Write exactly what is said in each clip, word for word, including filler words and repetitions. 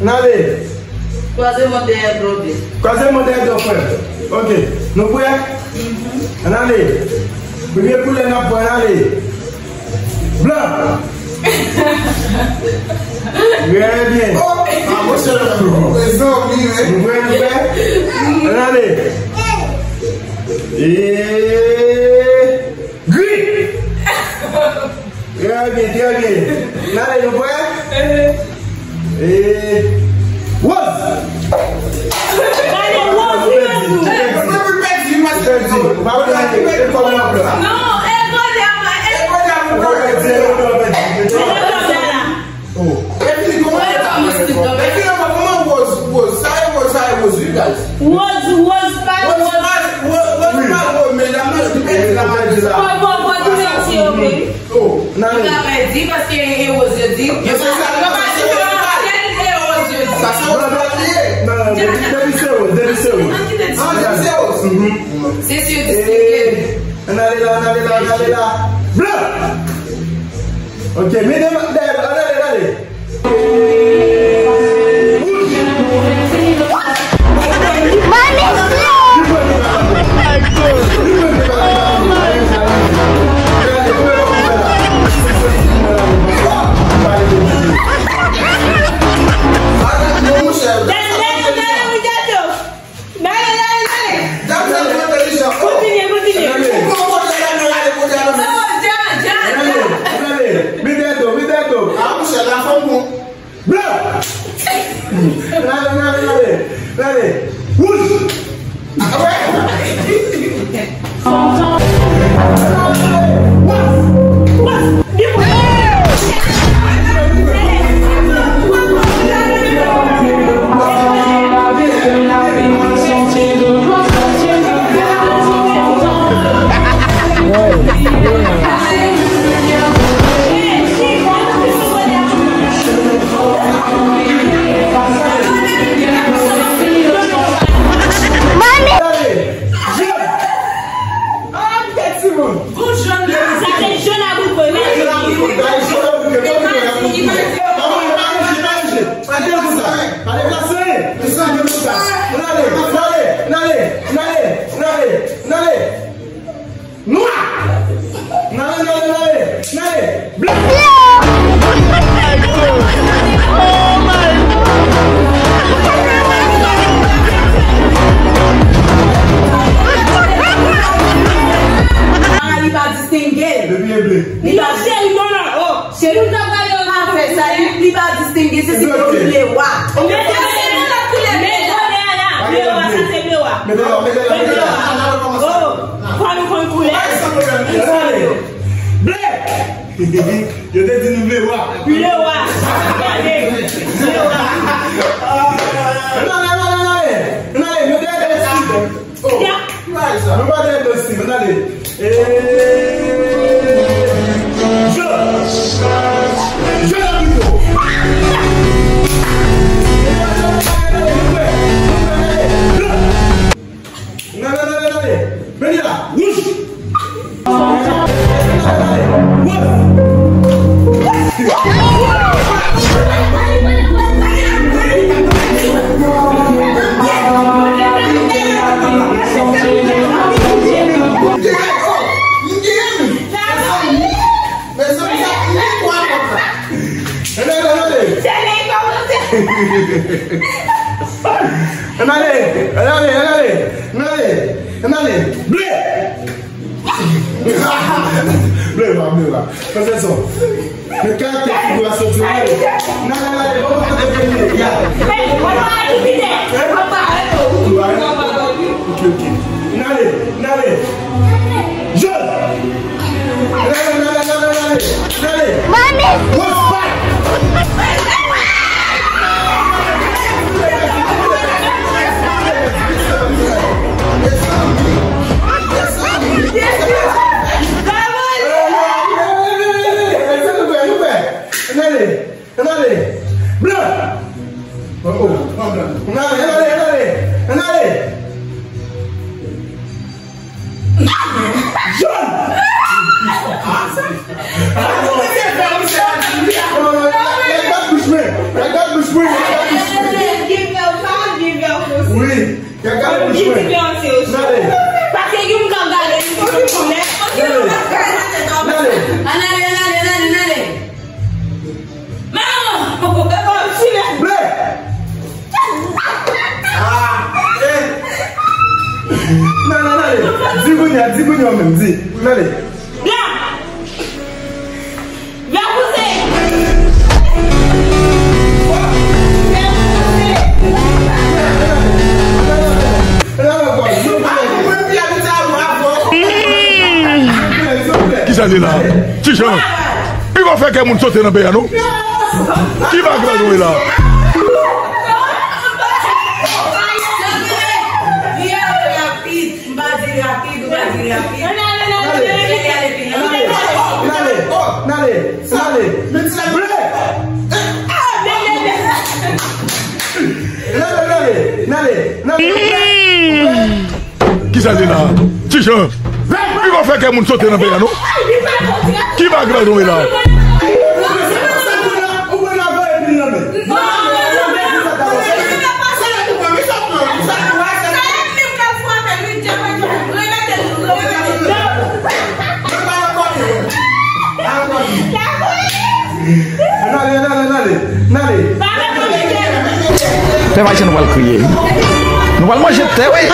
Ann ale. Kwaze men w dèyè dwòl. Kwaze men w dèyè dwòl, frè. Ok. Nou prè? Ann ale. Premye koulè n ap pran, ann ale. Blan. Trè byen. Ah, monchè, prezan, wi, wi. Nou prè, nou prè? Ann ale. E gri. Trè byen, trè byen. Ann ale, nou prè? E wòz. Gade wòz, wi, wòz. Pèdi, pèdi. Pa pran, e kòb nan plan. Non, e gòdè a, e gòdè a, ou pèdi, ou pèdi. Oh. Epi, kòman, epi, kòman, kòman wòz, wòz, sa e wòz, sa e wòz, wi, guys. Wòz, wòz pa, wòz pa, wòz, wòz pa, wòz, men la, men la, men la. Wòz, wòz, wòz, wòz, wòz. Oh, nan. Li pa pèdi paske e wòz yo di. Men se sa, non, men se sa. E wòz yo di. Sa se wòz pa li ye. Non, non, depi, depi se wòz, depi se wòz. Ah, depi se wòz. Mhm. Se sou yo di se. Ann ale la, ann ale la, ann ale la. Blan! Ok, men dèyè, ann ale, ann ale. Kontinye, kontinye. Oh, dja, dja, dja. Ann ale, ann ale. Mete do, mete do. Ah, monchè, la fanm bon. Blan! Ann ale, ann ale, ann ale. Ann ale. Wouj! Mami! Jòn! Ah, tèt timoun! Gon jòn la, sa se jòn abrikò, imajine. Jòn abrikò, jòn abrikò, jòn abrikò. Pa manje, pa manje, pa manje. Pa deplase, pa deplase. Ann ale, ann ale, ann ale, ann ale, ann ale, ann ale. Nwa! Ann ale, ann ale, ann ale, ann ale. Blan! Ah, li pa distenge. Depi e ble. Li pa cheri, non, non, oh. Cheri, nou t ap gade yon afè sa, li, li pa distenge, se si pou ble wa. Mete, mete, mete, mete, ble wa, sa se ble wa. Mete la, mete la, mete la. Oh, fò nou konn koulè. Ble! Yo te di nou ble wa. Ble wa. Gade. Ble wa. Ann ale, ann ale, ann ale. Ann ale, yo te di nou. Oh, ki bagay sa? Nou pa dèyè dosye, ann ale. Eh, je, je la pito. Ann ale, ann ale, ann ale. Vini la, wouj. Ann ale, ann ale, ann ale, ann ale, ann ale. Ble! Ble wa, ble wa. Pase son. Men karaktè figi w a soti, ann ale. Ann ale, ann ale, bon, bon, bon, bon, bon, ya. Ok, ok. Ann ale, ann ale. Jòn! Ann ale, ann ale, ann ale, ann ale. Ann ale. Mami! What's back? Ann ale, ann ale. Blan! Oh, oh. Ann ale, ann ale, ann ale, ann ale. Jòn! Like that bush, man. Like that bush. Wi, gade bouch mwen. Wi, gade bouch mwen. N ale. N ale. N ale. N ale. N ale. N ale. Ble! Ah, eh. N ale, n ale. Di kounye a, di kounye a menm, di. N ale. Vya! Vya pouse! Vya pouse! Kisa se la? Ti Jan, li pa fè kè moun sote nan peyi a non. Ki bagay nou la? Rapid, m pa di rapid, ou pa di rapid. N ale, n ale, n ale, n ale, n ale, n ale, n ale. N ale, n ale, n ale, n ale. Kisa se la? Ti Jan, li pa fè kè moun sote nan peyi a non. Ki bagay nou la? N ale, n ale, n ale, n ale. Pèp Ayisyen, nou pral kriye. Nou pral manje tè, wi.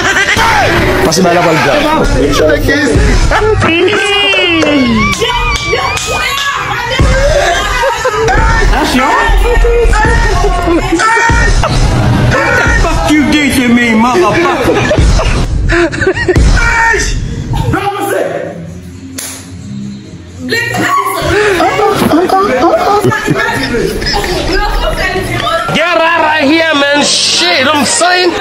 Paske bagay la pral grav. Action. What the fuck you did to me, motherfucker? Get out of here, man. Shit, I'm saying.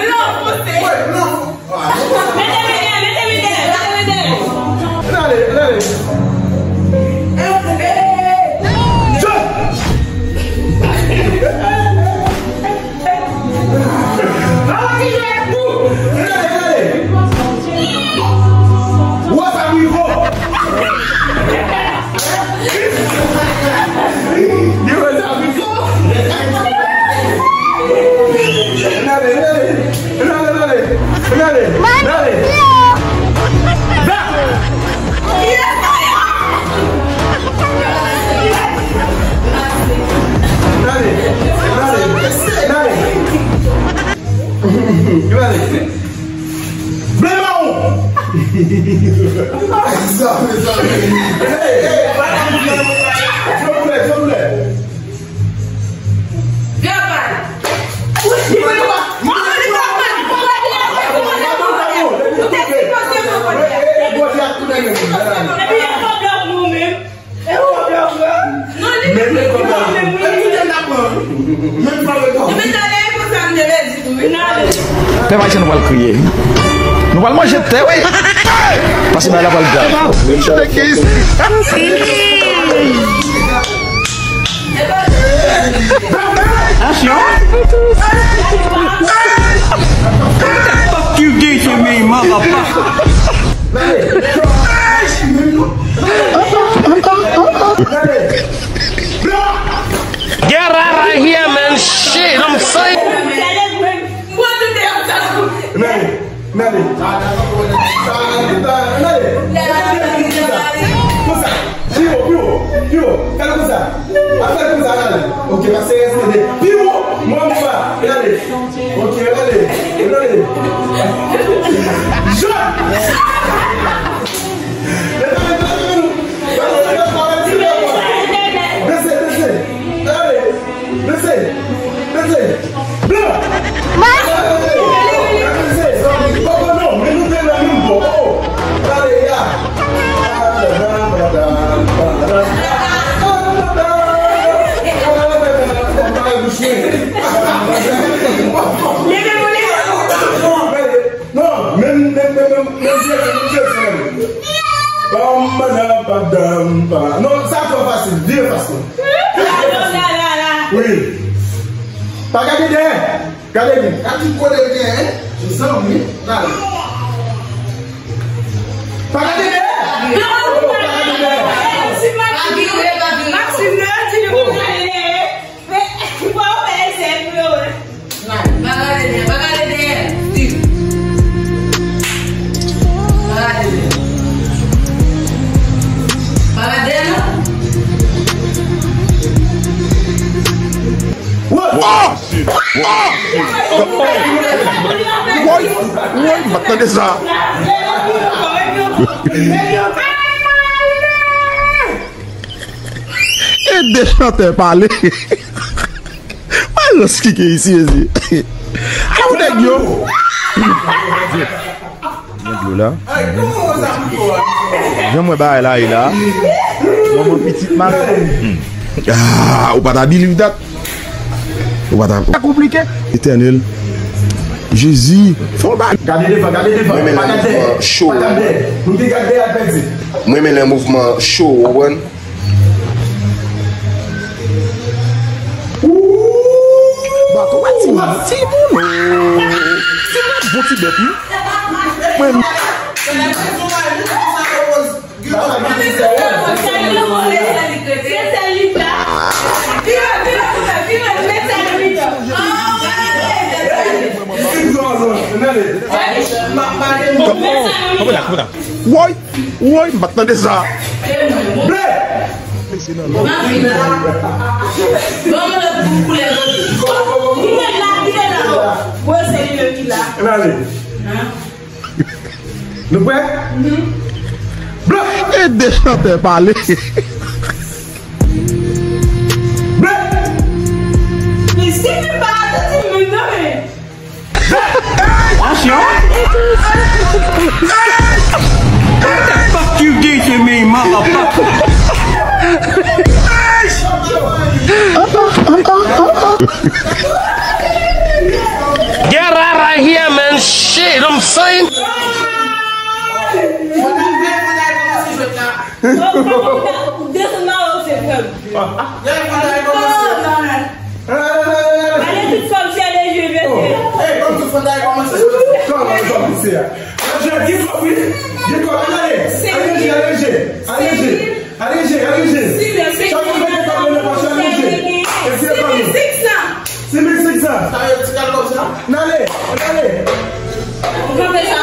Gade. Ble mawon. Sa, sa. Hey, hey, pa la. Souple, souple. Vye pal. Pèp Ayisyen, nou pral kriye. Nou pral manje tè, wi. Paske bagay la pral grav. Action. What the fuck you did to me, motherfucker? Get out of here, man. Shit, I'm saying. N ale, n ale. N ale. Konsa. Pi wo, pi wo, pi wo. Fè l konsa. A fè l konsa, n ale. Ok, pa serye, serye. Pi wo. Mwen, mwen pa. N ale. Ok, n ale. N ale. Jòn. Bese, bese. Bese, bese. Blan. Bese. Blan, non, men nou te nan menm bò. Oh. Gade, ya. Non, menm, menm, menm, menm, menm, menm, menm, menm, menm. Bam, badam, badam, ba. Non, sa twò fasil. Vire fasil. Wi. Pa gade dèyè. Gade li. Gade ki kote l gen, hein? Zanmi. Gade. Pa gade dèyè. Non, pa gade dèyè. Maxime, Maxime, Maxime, non, ti li pou gade dèyè. Men, bon, men, se Oh! Oh! Woy! Woy! M pa t tande sa. Ede chantè pale. Mwen rans ki gen isi, ezi. Ala w nèg yo. Gen dlo la. Jan mwen bagay la ye la. Manman pitit mal. Ah, ou pa ta believe that. Ou pa ta. Sa konplike. Etènèl. Jezi. Fè yon bagay. Gade devan, gade devan. Mwen men pa gade dèyè. Cho. Pa gade dèyè. Moun ki gade dèyè ap pèdi. Mwen men lè mouvman cho, ou konprann? Bato pa ti moun, ti moun. Ti moun bon ti bèt, wi. Mwen Woy! Woy, m pa t tande sa. Ble! Bon, mwen lòt bout koulè vòt. Li menm la, li menm la. Bon, se li menm ki la. Ann ale. Nou prè? Ble! Ede chantè pale. Ble! Li sifi pa attentive menm non, men. Attention! What the fuck you did to me, motherfucker? Get out of here, man. Shit, I'm saying. Ou desann nan wè ou se frè m. Ann ale, ann ale, ann ale, ann ale. Ale tout fanm se ale jwe, mesye. Ey, kòm tout fanm ta kòmanse. Kòman, kòman se a? Ale jwe, gen kòb, wi. Gen kòb, ann ale. Ale jwe, ale jwe. Ale jwe. Ale jwe, ale jwe. Chak moun mete kòb nan pòch, ale jwe. E si e pa nou. Six mil six cents. Sa yo ti kal kòb sa? Ann ale, ann ale. Ou kanpe sa?